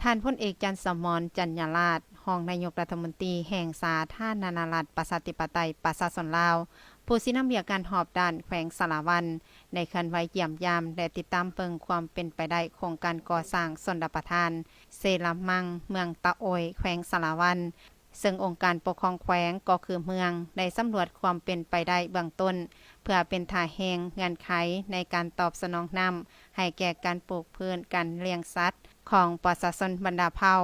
ທ່ານພົນເອກ ຈັນສະໝອນ ຈັນຍາລາດ ຮອງນາຍົກລັດຖະມົນຕີແຫ່ງສາທາລະນະລັດ ປະຊາທິປະໄຕ ປະຊາຊົນລາວ, ຜູ້ຊີ້ນຳວຽກງານຮອບດ້ານແຂວງສາລະວັນ ໄດ້ເຄື່ອນໄຫວຢ້ຽມຢາມ ແລະ ຕິດຕາມເບິ່ງຄວາມເປັນໄປໄດ້ໂຄງການກໍ່ສ້າງຊົນລະປະທານ ເຊລະມັງ ເມືອງຕະໂອຍ ແຂວງສາລະວັນ, ເຊິ່ງອົງການປົກຄອງແຂວງກໍຄືເມືອງ ໄດ້ສຳຫຼວດຄວາມເປັນໄປໄດ້ເບື້ອງຕົ້ນ ເພື່ອເປັນທ່າແຮງເງື່ອນໄຂໃນການຕອບສະໜອງນ້ຳໃຫ້ແກ່ການປູກພືດ, ການລ້ຽງສັດຂອງປະຊາຊົນບັນດາເຜົ່າ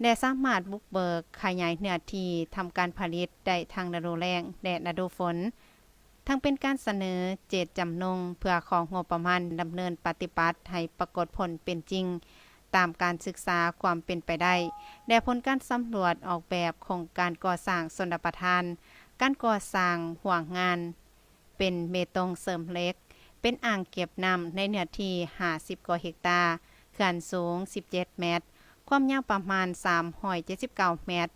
ແລະ ສາມາດບຸກເບີກຂະຫຍາຍເນື້ອທີ່ທຳການຜະລິດໄດ້ທັງລະດູແລ້ງ ແລະ ລະດູຝົນ. ທັງເປັນການສະເໜີເຈດຈຳນົງເພື່ອຂໍງົບປະມານດຳເນີນປະຕິບັດໃຫ້ປາກົດຜົນເປັນຈິງ ຕາມການສຶກສາຄວາມເປັນໄປໄດ້ ແລະ ຜົນການສຳຫຼວດອອກແບບໂຄງການກໍ່ສ້າງຊົນລະປະທານ, ການກໍ່ສ້າງຮົ້ວງານ ເປັນເບຕົງເສີມເຫຼັກ, ເປັນອ່າງເກັບນ້ຳໃນເນື້ອທີ່ຫ້າສິບກວ່າເຮັກຕາ, ເຂື່ອນສູງສິບເຈັດແມັດ, ຄວາມຍາວປະມານສາມຮ້ອຍເຈັດສິບເກົ້າແມັດ,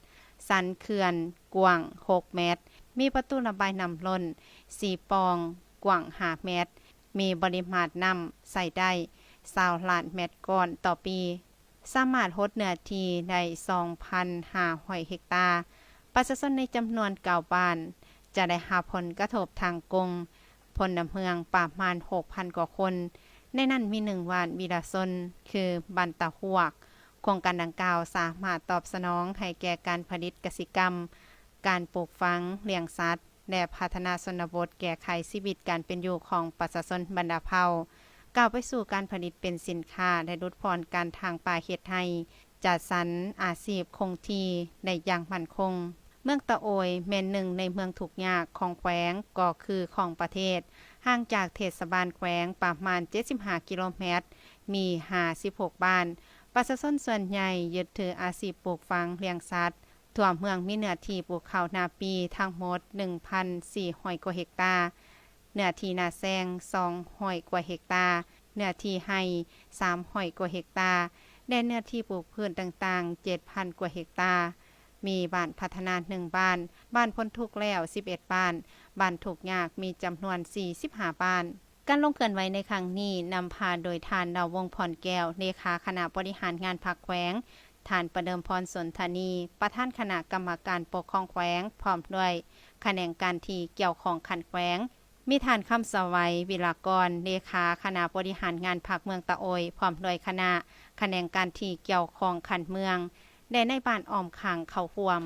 ສັນເຂື່ອນກວ້າງຫົກແມັດ, ມີປະຕູລະບາຍນ້ຳລົ້ນສີ່ປ່ອງ, ກວ້າງຫ້າແມັດ, ມີປະລິມານນ້ຳໃຊ້ໄດ້ຊາວລ້ານແມັດກ້ອນຕໍ່ປີ, ສາມາດຫົດເນື້ອທີ່ໄດ້ສອງພັນຫ້າຮ້ອຍເຮັກຕາ. ປະຊາຊົນໃນຈຳນວນເກົ້າບ້ານຈະໄດ້ຮັບຜົນກະທົບທາງກົງ, ພົນລະເມືອງປະມານຫົກພັນກວ່າຄົນ, ໃນນັ້ນມີໜຶ່ງບ້ານວິລະຊົນ ຄືບ້ານຕາຮວກ. ໂຄງການດັ່ງກ່າວສາມາດຕອບສະໜອງໃຫ້ແກ່ການຜະລິດກະສິກຳ, ການປູກຝັງ, ລ້ຽງສັດ ແລະ ພັດທະນາຊົນນະບົດ, ແກ້ໄຂຊີວິດການເປັນຢູ່ຂອງປະຊາຊົນບັນດາເຜົ່າ, ກ້າວໄປສູ່ການຜະລິດເປັນສິນຄ້າ ແລະ ຫຼຸດຜ່ອນການຖາງປ່າເຮັດໄຮ່, ຈັດສັນອາຊີບຄົງທີ່ໄດ້ຢ່າງໝັ້ນຄົງ. ເມືອງຕະໂອຍແມ່ນໜຶ່ງໃນເມືອງທຸກຍາກຂອງແຂວງ ກໍຄືຂອງປະເທດ, ຫ່າງຈາກເທດສະບານແຂວງປະມານເຈັດສິບຫ້າກິໂລແມັດ, ມີຫ້າສິບຫົກບ້ານ. ປະຊາຊົນສ່ວນໃຫຍ່ຍຶດຖືອາຊີບປູກຝັງ, ລ້ຽງສັດ. ທົ່ວເມືອງມີເນື້ອທີ່ປູກເຂົ້ານາປີທັງໝົດໜຶ່ງພັນສີ່ຮ້ອຍກວ່າເຮັກຕາ, ເນື້ອທີ່ນາແຊງສອງຮ້ອຍກວ່າເຮັກຕາ, ເນື້ອທີ່ໄຮ່ສາມຮ້ອຍກວ່າເຮັກຕາ ແລະ ເນື້ອທີ່ປູກພືດຕ່າງໆເຈັດພັນກວ່າເຮັກຕາ. ມີບ້ານພັດທະນາໜຶ່ງບ້ານ, ບ້ານພົ້ນທຸກແລ້ວສິບເອັດບ້ານ, ບ້ານທຸກຍາກມີຈຳນວນສີ່ສິບຫ້າບ້ານ. ການລົງເຄື່ອນໄຫວໃນຄັ້ງນີ້ນຳພາໂດຍທ່ານ ດາວວົງ ພອນແກ້ວ ເລຂາຄະນະບໍລິຫານງານພັກແຂວງ, ທ່ານປະເດີມພອນ ສົນທະນີ ປະທານຄະນະກຳມະການປົກຄອງແຂວງ ພ້ອມດ້ວຍຂະແໜງການທີ່ກ່ຽວຂ້ອງຂັ້ນແຂວງ, ມີທ່ານ ຄຳສະໄຫວ ວິລາກອນ ເລຂາຄະນະບໍລິຫານງານພັກເມືອງຕະໂອຍ ພ້ອມດ້ວຍຄະນະຂະແໜງການທີ່ກ່ຽວຂ້ອງຂັ້ນເມືອງ ແລະ ນາຍບ້ານອ້ອມຂ້າງເຂົ້າຮ່ວມ.